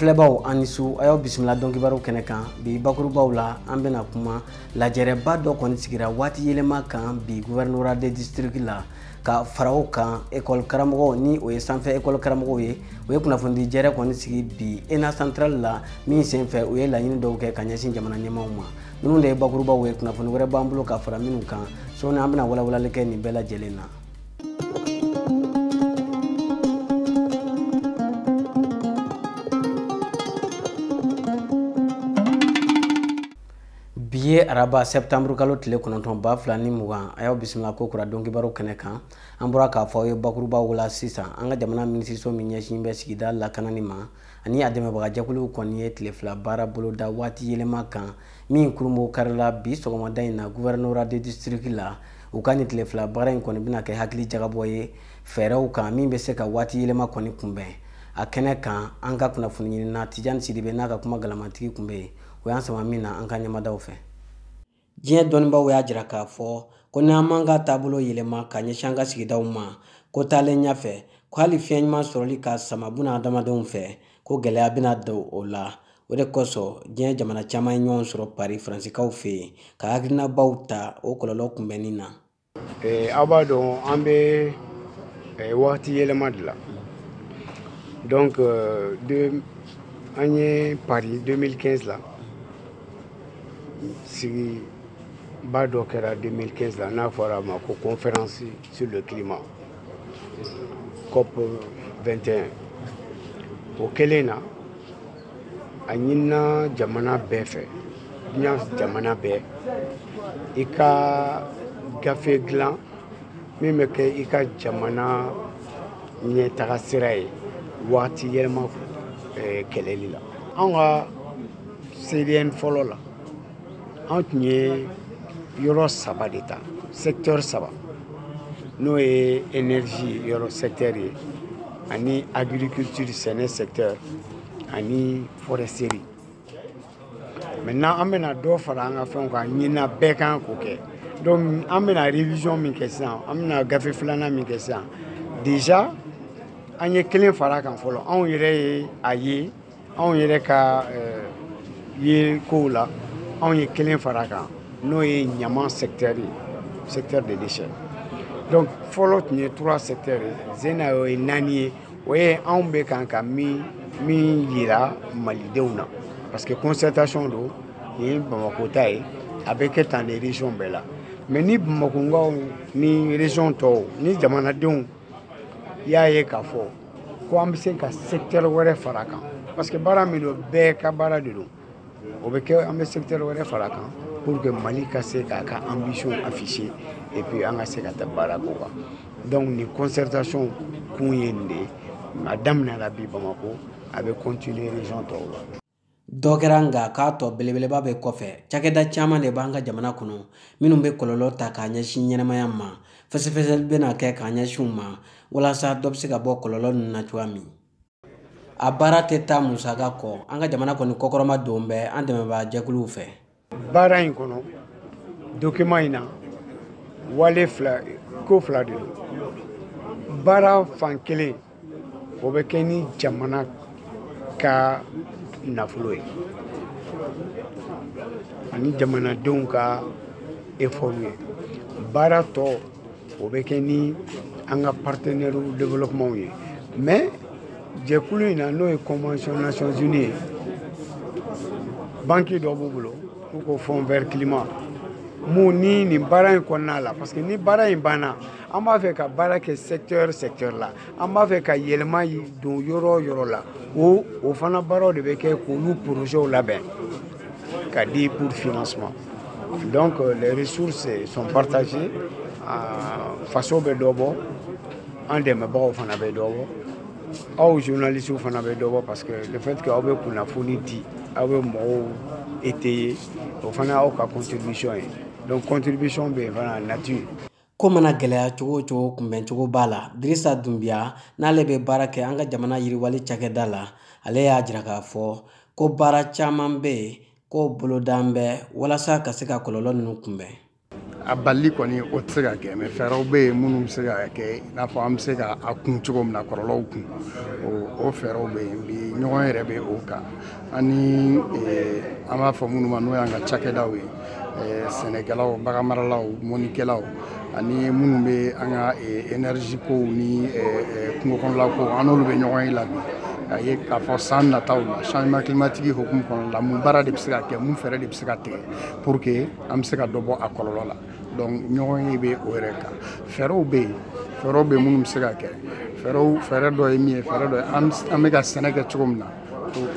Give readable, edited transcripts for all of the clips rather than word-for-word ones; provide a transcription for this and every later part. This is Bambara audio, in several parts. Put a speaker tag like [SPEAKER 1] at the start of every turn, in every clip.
[SPEAKER 1] Filɛbaw an ni su, a y'aw bisimila dɔnkibaru kɛnɛ kan. Bi bakurubaw la, an bɛna kuma lajɛrɛba dɔ kɔni sigira waati yɛlɛma kan bi gouvernorat de district la, ka fara o kan école karamɔgɔw, ni o ye sanfɛ école karamɔgɔw ye, o ye kunnafonidi jɛrɛ kɔni sigi bi ENA centrale la, min senfɛ u ye laɲini dɔw kɛ ka ɲɛsin jamana ɲɛmaaw ma. Ninnu de ye bakurubaw ye, kunnafoni wɛrɛ b'an bolo ka fara minnu kan sɔɔni, an bɛna walawalali kɛ nin bɛɛ lajɛlen na. Bi ye araba septembre kalo tile 9 2020, a y'aw bisimila ko kura dɔnkibaru kɛnɛ kan. An bɔra k'a fɔ aw ye bakurubaw la sisan, an ka jamana minisiriso min ɲɛsin bɛ sigida lakanani ma ani a dɛmɛbagajɛkuluw kɔni ye tile 2 baara boloda waati yɛlɛma kan, min kurunbo karila bi sɔgɔmada in na gouvernorat de district la. U ka nin tile 2 baara in kɔni bɛna kɛ hakili jagabɔ ye fɛɛrɛw kan min bɛ se ka waati yɛlɛma kɔni kunbɛn. A kɛnɛ kan, an ka kunnafoni ɲinina Tijani Sidibe n'a ka kuma galamantigi tun bɛ yen, o y'an sama min na an ka ɲɛmadaw fɛ. Diɲɛ dɔnnibaaw y'a jira k'a fɔ ko n'an m'an ka taabolo yɛlɛma ka ɲɛsin an ka sigidaw ma, ko taalen ɲɛfɛ ko hali fiɲɛ ɲuman sɔrɔli ka sama buna adamadenw fɛ, ko gɛlɛya bɛna don o la. O de kosɔn diɲɛ jamana caman ye ɲɔgɔn sɔrɔ Paris Faransikaw fɛ yen ka hakilinabaw ta o kɔlɔlɔ kunbɛnni na.
[SPEAKER 2] Aw b'a dɔn an bɛ waati yɛlɛma de la. Donc an ye Paris 2015 la, sigiba dɔ kɛra 2015 la, n'a fɔra a ma ko conférence sur le climat COP 21. O kɛlen na, a ɲinina jamana bɛɛ fɛ, diɲɛ jamana bɛɛ, i ka gafe dilan min bɛ kɛ i ka jamana ɲɛtaga sira ye waati yɛlɛma kɛlɛli la. Anw ka CDN fɔlɔ la, an tun ye yɔrɔ 3 de ta, secteur 3, n'o ye énergie yɔrɔ secteur ye, ani agriculture sɛnɛ secteur, ani foresterie. Maintenant an bɛna dɔ fara an ka fɛnw kan, ɲina bɛɛ kan k'o kɛ. Donc an bɛna révision min kɛ sisan, an bɛna gafe filanan min kɛ sisan, déjà an ye kelen fara kan fɔlɔ. Anw yɛrɛ ye a ye, anw yɛrɛ ka ye kow la, anw ye kelen fara kan, n'o ye ɲaman secteur ye, secteur de déchets. Donc fɔlɔ tun ye 3 secteurs ye, zena o ye 4 ye. O ye anw bɛ kan ka min yira malidenw na, parce que concertation don, nin ye Bamakɔ ta ye, a bɛ kɛ tan de région bɛɛ la. Mais ni Bamakɔkaw ni région tɔw ni jamanadenw y'a ye k'a fɔ ko an bɛ se ka secteur wɛrɛ fara kan, parce que baara min don, bɛɛ ka baara de don, o bɛ kɛ an bɛ secteur wɛrɛ fara kan pour que Mali ka se k'a ka ambition afficher et puis an ka se ka taa baara k'o kan. Donc nin concertation kun ye nin de ye, a daminɛna bi Bamakɔ, a bɛ continuer région tɔw la.
[SPEAKER 1] Dɔ kɛra nka k'a tɔ belebeleba bɛ kɔfɛ. Cakɛda caman de b'an ka jamana kɔnɔ minnu bɛ kɔlɔlɔ ta k'a ɲɛsin ɲɛnɛmaya ma. Fɛsɛfɛsɛli bɛna kɛ k'a ɲɛsin u ma walasa dɔ bɛ se ka bɔ kɔlɔlɔ ninnu na cogoya min. A baara tɛ taa musaka kɔ, an ka jamana kɔni kɔkɔrɔma don bɛ an dɛmɛbaa jɛkuluw fɛ.
[SPEAKER 2] Baara in kɔnɔ, document in na, wale fila, ko fila de don. Baara fan kelen, o bɛ kɛ ni jamana ka nafolo ye ani jamanadenw ka effort ye. Baara tɔ, o bɛ kɛ ni an ka partenaires développement ye. Mais jɛkulu in na, n'o ye convention Nations Unies ye, banque dɔ b'u bolo n'u ko Fonds vert climat, mun ni nin baara in kɔnɔna la, parce que ni baara in banna, an b'a fɛ ka baara kɛ secteur secteur la, an b'a fɛ ka yɛlɛma don yɔrɔ yɔrɔ la, o fana baaraw de bɛ kɛ k'olu projets labɛn ka di pour financement. Donc les ressources sont partagées, faso bɛ dɔ bɔ, an dɛmɛbagaw fana bɛ dɔ bɔ, aw journalistes fana bɛ dɔ bɔ, parce que le fait que aw bɛ kunnafoni di, aw bɛ mɔgɔw étayer, o fana y'aw ka contribution ye. Donc contribution bɛ yen fana nature.
[SPEAKER 1] Ko mana gɛlɛya cogo o cogo, kunbɛncogo b'a la. Dirisa Dunbiya n'ale bɛ baara kɛ an ka jamana yiriwali cakɛda la, ale y'a jira k'a fɔ ko baara caman bɛ yen k'o bolodan bɛ walasa ka se ka kɔlɔlɔ ninnu kunbɛn.
[SPEAKER 3] A balili kɔni, o tɛ se ka kɛ, mais fɛɛrɛw bɛ yen minnu bɛ se ka kɛ, i n'a fɔ an bɛ se ka a kun cogo min na, kɔlɔlɔw kun, o fɛɛrɛw bɛ yen. Bi ɲɔgɔn yɛrɛ bɛ o kan ani an b'a fɔ minnu ma, n'o y'an ka cakɛdaw ye, sɛnɛkɛlaw, baganmaralaw, mɔnnikɛlaw, ani minnu bɛ an ka énergie kow ni kungo kɔnɔla kow, an n'olu bɛ ɲɔgɔn ye la bi, k'a ye k'a fɔ san nataw la, changement climatique hukumu kɔnɔna la, mun baara de bɛ se ka kɛ, mun fɛɛrɛ de bɛ se ka tigɛ pour que an bɛ se ka dɔ bɔ a kɔlɔlɔ la. Donc ɲɔgɔn ye bɛ o yɛrɛ kan. Fɛɛrɛw bɛ yen, fɛɛrɛw bɛ yen minnu bɛ se ka kɛ. Fɛɛrɛw, fɛɛrɛ dɔ ye min ye, fɛɛrɛ dɔ ye, an bɛ ka sɛnɛ kɛ cogo min na,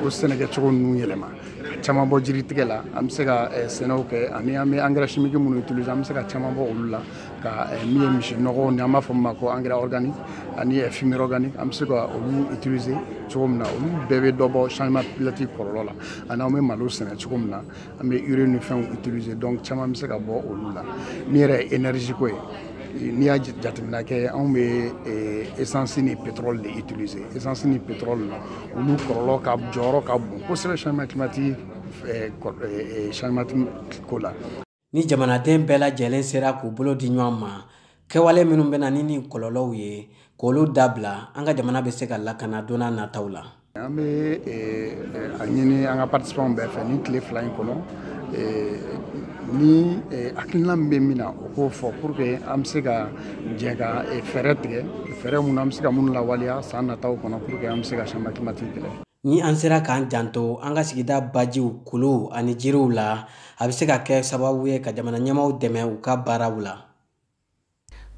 [SPEAKER 3] o sɛnɛkɛcogo ninnu yɛlɛma, ka caman bɔ jiritigɛ la. An bɛ se ka sɛnɛw kɛ, ani an bɛ engrais chimique minnu utiliser, an bɛ se ka caman bɔ olu la, ka min ye misi nɔgɔ ni an b'a fɔ min ma ko engrais organique ani fumier organique, an bɛ se ka olu utiliser cogo min na, olu bɛɛ bɛ dɔ bɔ changement climatique kɔlɔlɔ la. Ani an bɛ malo sɛnɛ cogo min na, an bɛ urée ni fɛnw utiliser, donc caman bɛ se ka bɔ olu la. Min yɛrɛ ye énergie ko ye, n'i y'a jateminɛ kɛ, anw bɛ essence ni pétrole de utiliser. Essence ni pétrole, olu kɔlɔlɔ ka jɔyɔrɔ ka bon kosɛbɛ changement ko la.
[SPEAKER 1] Ni jamanaden bɛɛ lajɛlen sera k'u bolo di ɲɔgɔn ma, kɛwale minnu bɛ na ni nin kɔlɔlɔw ye, k'olu dabila, an ka jamana bɛ se ka lakana don n'a nataw la.
[SPEAKER 3] An bɛ a ɲini an ka participants bɛɛ fɛ, ni tile 2 in kɔnɔ, ni hakilina min bɛ min na, o k'o fɔ pour que an bɛ se ka jɛ ka fɛɛrɛ tigɛ, fɛɛrɛ minnu an bɛ se ka minnu lawaleya san nataw kɔnɔ, pour que an bɛ se ka changement climatique kɛlɛ.
[SPEAKER 1] Ni an sera k'an janto an ka sigida bajiw, kuluw ani jiriw la, a bɛ se ka kɛ sababu ye ka jamana ɲɛmaaw dɛmɛ u ka baaraw la.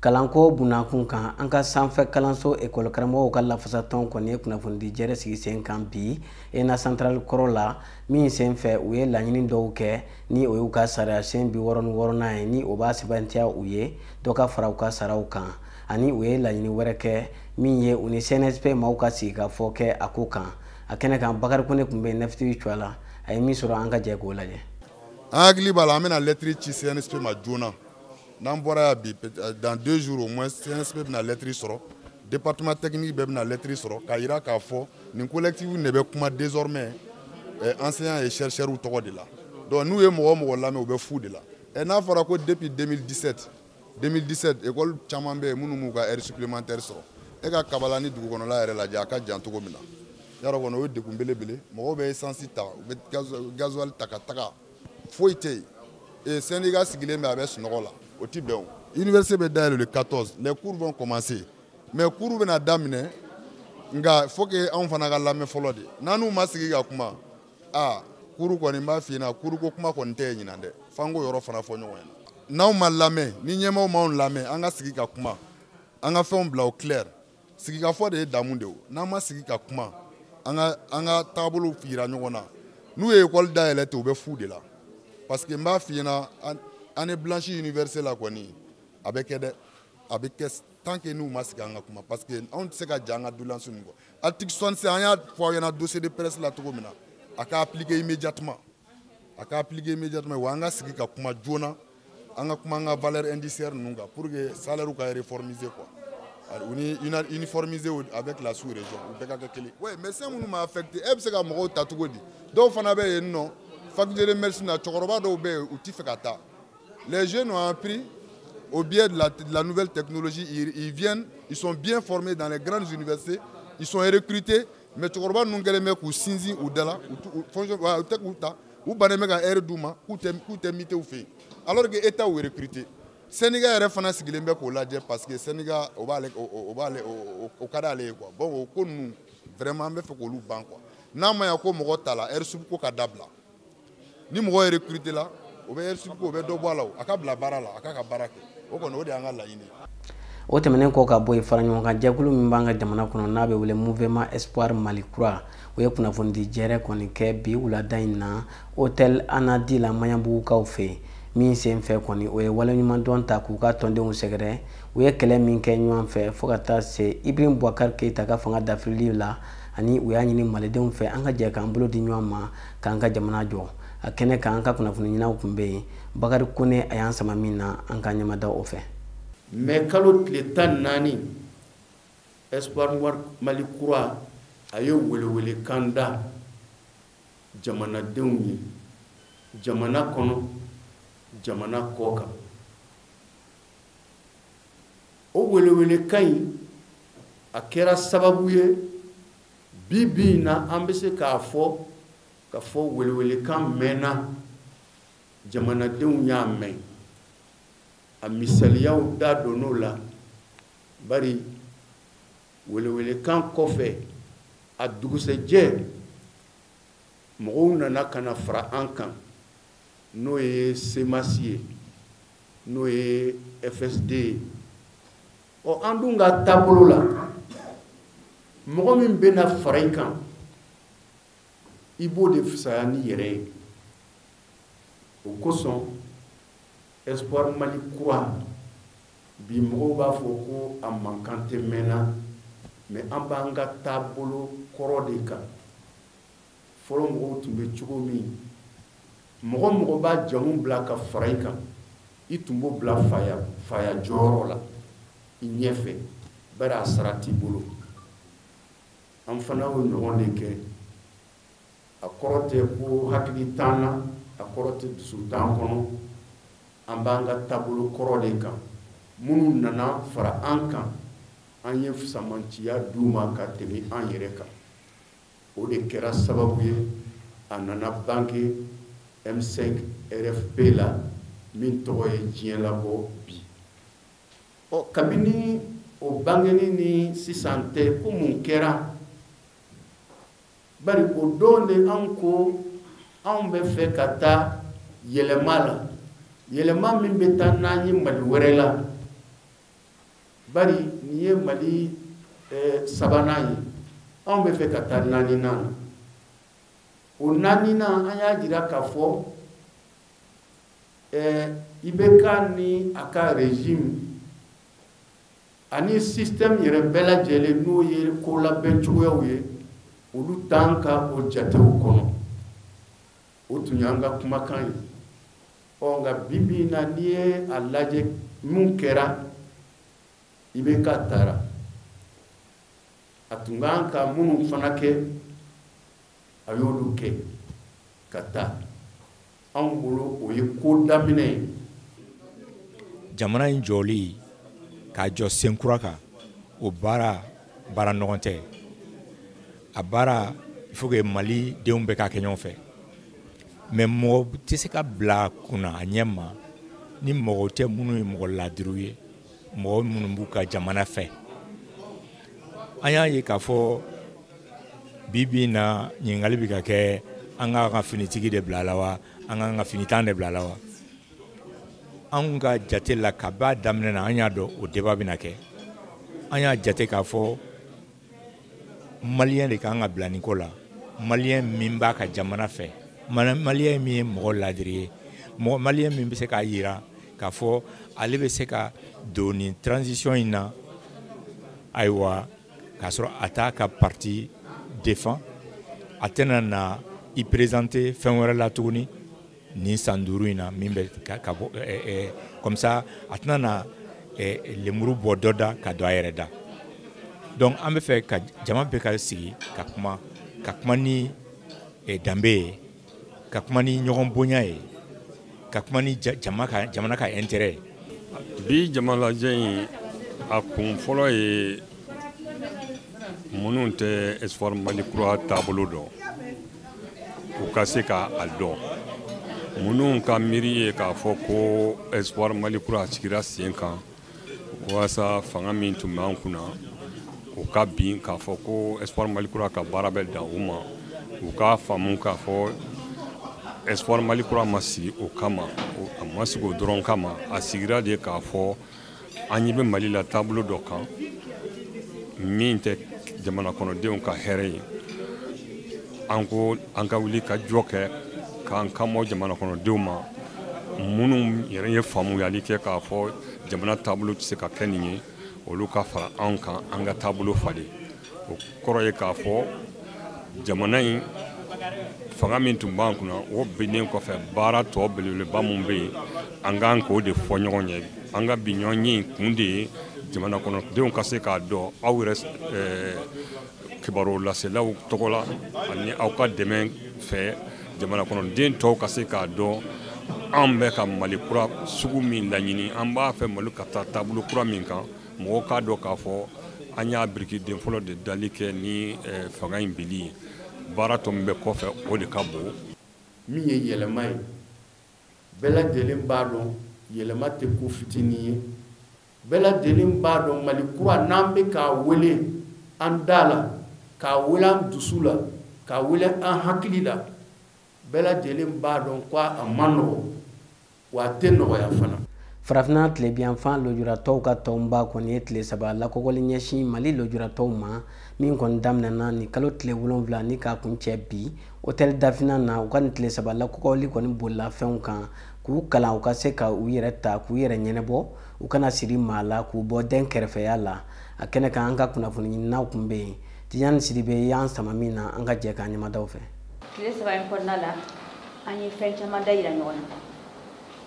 [SPEAKER 1] Kalanko bunakun kan, an ka sanfɛ kalanso ekɔli karamɔgɔw ka lafasatɔn kɔni ye kunnafonidi jɛrɛ sigi sen kan bi ENA centrale kɔrɔ la, min sen fɛ u ye laɲini dɔw kɛ, ni o y'u ka sariya sen 66nan ye, ni o b'a sɛbɛntiya u ye dɔ ka fara u ka saraw kan, ani u ye laɲini wɛrɛ kɛ min ye u ni CNSP maaw ka sigikafɔ kɛ a ko kan. A kɛnɛ kan, Bakari Kone tun bɛ Nefetigi cogoya la, a ye min sɔrɔ, an ka jɛ k'o lajɛ.
[SPEAKER 4] An hakili b'a la, an bɛna lettre ci CNSP ma joona. N'an bɔra yan bi, dans 2 jours au moins, CNSP bɛna lettre sɔrɔ, département technique bɛɛ bɛna lettre sɔrɔ, k'a jira k'a fɔ nin collectif de bɛ kuma désormais enseignants et chercheurs tɔgɔ de la. Donc n'u ye mɔgɔ o mɔgɔ lamɛn, u bɛ fu de la. Ɛ, n'a fɔra ko depuis 2017, 2017, école caman bɛ yen minnu m'u ka heure supplémentaire sɔrɔ. E ka Kabala ni dugu kɔnɔla yɛrɛ lajɛ, a ka jan cogo min na, yarɔ kɔni, o ye degun belebele. Mɔgɔw bɛ essence ta, u bɛ gasoil ta ka taga, foyi tɛ yen. Et syndicat sigilen bɛ, a bɛ sunɔgɔ la, o ti bɛn. O université bɛ dayɛlɛ le 14, les cours vont commencer, mais cours bɛna daminɛ, nka faut que anw fana ka lamɛn fɔlɔ de. N'an n'u ma sigi ka kuma, aa, cours kɔni, n b'a f'i ɲɛna, cours ko kuma kɔni tɛ yen ɲinan dɛ. F'an k'o yɔrɔ fana fɔ ɲɔgɔn ɲɛna. N'anw ma lamɛn, ni ɲɛmaaw m'anw lamɛn, an ka sigi ka kuma, an ka fɛnw bila au clair. Sigikafɔ de ye damu de ye. N'an ma sigi ka kuma, an ka taabolow yira ɲɔgɔn na, n'u ye école dayɛlɛ ten, u bɛ fu de la, parce que n b'a f'i ɲɛna, année blanche université la kɔni, a bɛ kɛ dɛ, a bɛ kɛ tant que n'u ma sigi an ka kuma, parce que anw tɛ se ka jɛ an ka doléance ninnu kɔ. Article 66, an y'a fɔ aw ɲɛna dossier de presse la cogo min na, a ka appliquer immédiatement, a ka appliquer immédiatement. Wa an ka sigi ka kuma joona, an ka kuma an ka valeur indiciaire ninnu kan pour que salaire ka réformiser quoi, u ni uniformiser avec la sous-région, u bɛɛ ka kɛ kelen. Oui, médecin minnu ma affecté, e bɛ se ka mɔgɔw ta cogo di? Dɔw fana bɛ yen nɔ, faculté de médecine na, cɛkɔrɔba dɔw bɛ yen, u ti fɛ ka taa. Les jeunes ont appris au biais de la nouvelle technologie, ils viennent, ils sont bien formés dans les grandes universités, ils sont recrutés, mais cɛkɔrɔba ninnu kɛlen bɛ k'u sinsin u da la, u tɛ k'u ta, u bannen bɛ ka heure d'u ma, k'u tɛ muté u fɛ yen, alors que État y'u recruter. Syndicat yɛrɛ fana sigilen bɛ k'o lajɛ, parce que syndicat o b'ale o ka d'ale ye quoi. Bon, o ko ninnu vraiment, an bɛ fɛ k'olu ban quoi. N'a ma ɲɛ ko mɔgɔ ta la, heure sup ko ka dabila. Ni mɔgɔ ye recruter la, o bɛ heure sup ko, o bɛ dɔ bɔ a la, o a ka bila baara la, a k'a ka baara kɛ. O kɔni, o de y'an ka laɲini ye.
[SPEAKER 1] O tɛmɛnen kɔ ka bɔ yen, fara ɲɔgɔn kan jɛkulu min b'an ka jamana kɔnɔ, n'a bɛ wele Mouvement Espoir Mali Kura, o ye kunnafonidi jɛrɛ kɔni kɛ bi wulada in na hôtel Anadi la, Maɲanbugukaw fɛ yen. Min sen fɛ kɔni, o ye waleɲumandɔn ta k'u ka tɔndenw sɛgɛrɛ, u ye kɛlɛ min kɛ ɲɔgɔn fɛ fo ka taa se Ibrahim Boubacar Keïta ka fanga dafirili la, ani u y'a ɲini malidenw fɛ, an ka jɛ k'an bolo di ɲɔgɔn ma k'an ka jamana jɔ. A kɛnɛ kan, an ka kunnafoni ɲinaw tun bɛ yen, Bakari Kone a y'an sama min na, an ka ɲɛmada o fɛ.
[SPEAKER 5] Mɛ kalo tile 14, Espoir Mali Kura a ye welewelekan da jamanadenw ye, jamana kɔnɔ, jamana kɔ kan. O welewelekan in, a kɛra sababu ye bi bi in na, an bɛ se k'a fɔ k'a fɔ welewelekan mɛnna, jamanadenw y'a mɛn. A misaliyaw da donn'o la, bari welewelekan kɔfɛ, a dugusɛjɛ, mɔgɔw nana ka na fara an kan, n'o ye CMAS ye, n'o ye FSD ye. Ɔ, an dun ka taabolo la, mɔgɔ min bɛna fara i kan, i b'o de fisaya ni yɛrɛ ye. O kosɔn Espoir Mali Kura, bi mɔgɔw b'a fɔ ko a mankan tɛ mɛnna, mais an b'an ka taabolo kɔrɔ de kan. Fɔlɔ mɔgɔw tun bɛ cogo min, mɔgɔ mɔgɔ b'a jamu bila ka fara i kan, i tun b'o bila faya jɔyɔrɔ la i ɲɛfɛ, bari a sara t'i bolo. An fana y'o ɲɔgɔn de kɛ. A kɔrɔ tɛ ko hakili t'an na, a kɔrɔ tɛ dusu t'an kɔnɔ. An b'an ka taabolo kɔrɔ de kan. Minnu nana fara an kan, an ye samanciya d'u ma ka tɛmɛ an yɛrɛ kan. O de kɛra sababu ye a nana bange M5 RFP la, min tɔgɔ ye diɲɛ labɔ bi. Ɔ, kabini o bangeni ni sisan tɛ, ko mun kɛra? Bari o don de an ko anw bɛ fɛ ka taa yɛlɛma la, yɛlɛma min bɛ taa n'an ye Mali wɛrɛ la. Bari nin ye Mali sabanan ye, anw bɛ fɛ ka taa naaninan na. O naaninan, an y'a jira k'a fɔ IBK ni a ka régime ani système yɛrɛ bɛɛ lajɛlen, n'o ye ko labɛn cogoyaw ye, olu t'an ka o jatew kɔnɔ. O tun y'an ka kumakan ye. Ɔ, nka bi bi in na, n'i ye a lajɛ mun kɛra, IBK taara, a tun kan ka minnu fana kɛ, a y'olu kɛ ka taa. Anw bolo, o ye ko daminɛ ye.
[SPEAKER 6] Jamana in jɔli k'a jɔ senkura kan, o baara, baara nɔgɔn tɛ. A baara, il faut que Mali denw bɛɛ k'a kɛ ɲɔgɔn fɛ, mais mɔgɔ tɛ se ka bila kunna a ɲɛ ma ni mɔgɔ tɛ minnu ye mɔgɔ ladiriw ye, mɔgɔ minnu b'u ka jamana fɛ. An y'a ye k'a fɔ bi bi in na, ɲininkali bɛ ka kɛ: an k'an ka finitigi de bila a la wa, an k'an ka finitan de bila a la wa? Anw ka jate la, kab'a daminɛ na, an y'a dɔn o débat bɛna kɛ. An y'a jate k'a fɔ malien de kan ka bila nin ko la, malien min b'a ka jamana fɛ, malien min ye mɔgɔ ladiri ye, mɔgɔ malien min bɛ se k'a yira k'a fɔ ale bɛ se ka don nin transition in na, ayiwa, k'a sɔrɔ a t'a ka parti défend, a tɛna na i présenter fɛn wɛrɛ la tuguni nin san 5 in na min bɛ ka bɔ comme ça, a tɛna na lemuru bɔ dɔ da ka don a yɛrɛ da. Donc an bɛ fɛ ka jama bɛɛ ka sigi ka kuma, ka kuma ni danbe ye, ka kuma ni ɲɔgɔn bonya ye, ka kuma ni jama ka jamana ka intérêt ye.
[SPEAKER 7] Bi jamalajɛ in, a kun fɔlɔ ye minnu tɛ Espoir Mali Kura taabolo dɔn, u ka se ka a dɔn. Minnu ka miiri ye k'a fɔ ko Espoir Mali Kura sigira sen kan walasa fanga min tun b'an kunna, u ka bin, k'a fɔ ko Espoir Mali Kura ka baara bɛ dan u ma, u k'a faamu k'a fɔ Espoir Mali Kura ma sigi o kama. A ma sigi o dɔrɔn kama. A sigira de k'a fɔ an ɲɛ bɛ Mali la taabolo dɔ kan min tɛ jamana kɔnɔdenw ka hɛrɛ ye. An ko an ka wuli ka jɔ kɛ k'an kanbɔ jamana kɔnɔdenw ma, minnu yɛrɛ ye faamuyali kɛ k'a fɔ jamana taabolo tɛ se ka kɛ nin ye, olu ka fara anw kan, an ka taabolo falen. O kɔrɔ ye k'a fɔ jamana in fanga min tun b'an kunna, o binnen kɔfɛ, baara tɔ belebeleba min bɛ yen, an k'an k'o de fɔ ɲɔgɔn ye. An ka bi ɲɔgɔn ye kun de ye jamana kɔnɔdenw ka se k'a dɔn aw yɛrɛ kibaru laselaw tɔgɔ la, ani aw ka dɛmɛ fɛ, jamana kɔnɔden tɔw ka se k'a dɔn anw bɛ ka Mali kura sugu min laɲini, an b'a fɛ Mali ka taa taabolo kura min kan. Mɔgɔw k'a dɔn k'a fɔ an y'a birikiden fɔlɔ de dali kɛ ni fanga in bili ye. Baara tɔ min bɛ kɔfɛ, o de ka bon.
[SPEAKER 5] Min ye yɛlɛma ye, bɛɛ lajɛlen b'a dɔn, yɛlɛma tɛ ko fitinin ye. Bɛɛ lajɛlen b'a dɔn, Mali kura, n'an bɛ k'a wele an da la, k'a wele an dusu la, k'a wele an hakili la, bɛɛ lajɛlen b'a dɔn ko a man nɔgɔ, wa a tɛ nɔgɔya fana.
[SPEAKER 1] Farafinna tilebiyanfan lujuratɔw ka tɔnba kɔni ye tile 3 lakɔkɔli ɲɛsin Mali lujuratɔw ma, min kɔni daminɛna nin kalo tile 7 ni k'a kun cɛ bi hôtel Dafina na. U ka nin tile 3 lakɔkɔli kɔni bolila fɛnw kan, k'u kalan u ka se ka u yɛrɛ ta, k'u yɛrɛ ɲɛnɛbɔ, u kana siri maa la, k'u bɔ den kɛrɛfɛya la. A kɛnɛ kan, an ka kunnafoni ɲininaw kun bɛ yen. Tijani Sidibe y'an sama min na, an ka jɛ k'an ɲɛmadaw fɛ.
[SPEAKER 8] Tile 3 in kɔnɔna la, an ye fɛn caman da yira ɲɔgɔn na,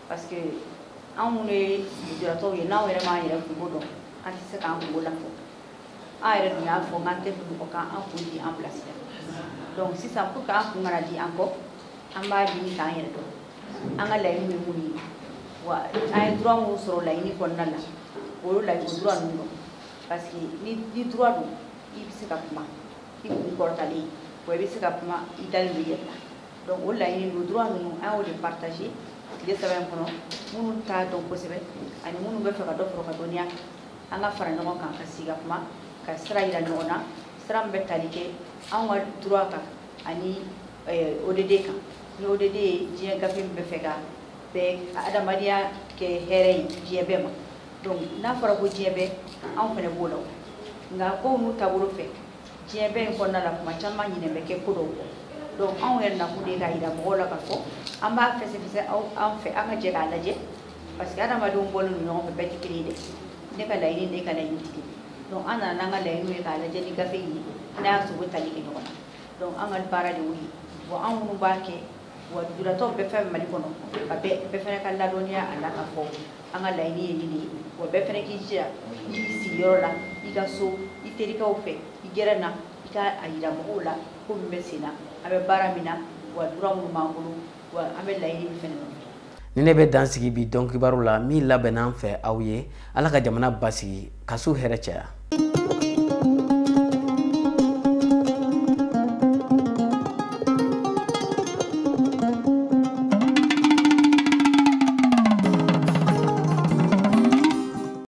[SPEAKER 8] parce que anw minnu ye lujuratɔw ye, n'anw yɛrɛ m'an yɛrɛ kungo dɔn, an tɛ se k'an kungo lafɔ. An yɛrɛ dun y'a fɔ k'an tɛ fɛ mɔgɔ k'an kun di an bilasira. Donc sisan, pour que an kun kana di an kɔ, an b'a ɲini k'an yɛrɛ dɔn, an ka laɲini ye mun ye, wa an ye droit minnu sɔrɔ laɲini kɔnɔna la, o la o droit ninnu dɔn, parce que ni droit don, i bɛ se ka kuma i kun kɔrɔtalen, wa i bɛ se ka kuma i dalen don i yɛrɛ la. Donc o laɲini, o droit ninnu, an y'o de partager tile 3 in kɔnɔ. Minnu t'a dɔn kosɛbɛ ani minnu bɛ fɛ ka dɔ sɔrɔ ka dɔnniya kan, an ka fara ɲɔgɔn kan ka sigi ka kuma, ka sira yira ɲɔgɔn na, sira min bɛ tali kɛ anw ka droit kan ani ODD kan. Ni ODD ye diɲɛ gafe min bɛ fɛ ka bɛɛ adamadenya kɛ hɛrɛ ye diɲɛ bɛɛ ma. Donc n'a fɔra ko diɲɛ bɛɛ, anw fana b'o la. Nka kow n'u taabolo fɛ, diɲɛ bɛɛ in kɔnɔna la, kuma caman ɲinɛ bɛ kɛ ko dɔw kɔ. Donc anw yɛrɛ nakun de ye k'a yira mɔgɔw la k'a fɔ an b'a fɛsɛfɛsɛ aw an fɛ, an ka jɛ k'a lajɛ, parce que adamadenw bɔlen don ɲɔgɔn fɛ, bɛɛ tɛ kelen ye dɛ. Ne ka laɲini, ne ka laɲini tɛ kelen. Donc an nana n'an ka laɲiniw ye k'a lajɛ ni gafe in ye, n'a y'a sɔrɔ u bɛ tali kɛ ɲɔgɔn na. Donc an ka baara de y'o ye. Wa anw minnu b'a kɛ, wa lujuratɔw bɛɛ fɛn Mali kɔnɔ, ka bɛɛ fana ka ladɔnniya a la k'a fɔ an ka laɲini ye nin de ye. Wa bɛɛ fana k'i jija i sigiyɔrɔ la, i ka so, i terikɛw fɛ, i gɛrɛn na, i ka a yira mɔgɔw la ko min bɛ sen na, an bɛ baara min na, wa droit minnu b'an bolo, wa an bɛ laɲini min fana nɔfɛ.
[SPEAKER 1] Ni ne bɛ dan sigi bi dɔn kibaru la min labɛnna an fɛ aw ye. Ala ka jamana basigi, ka su hɛrɛ caya.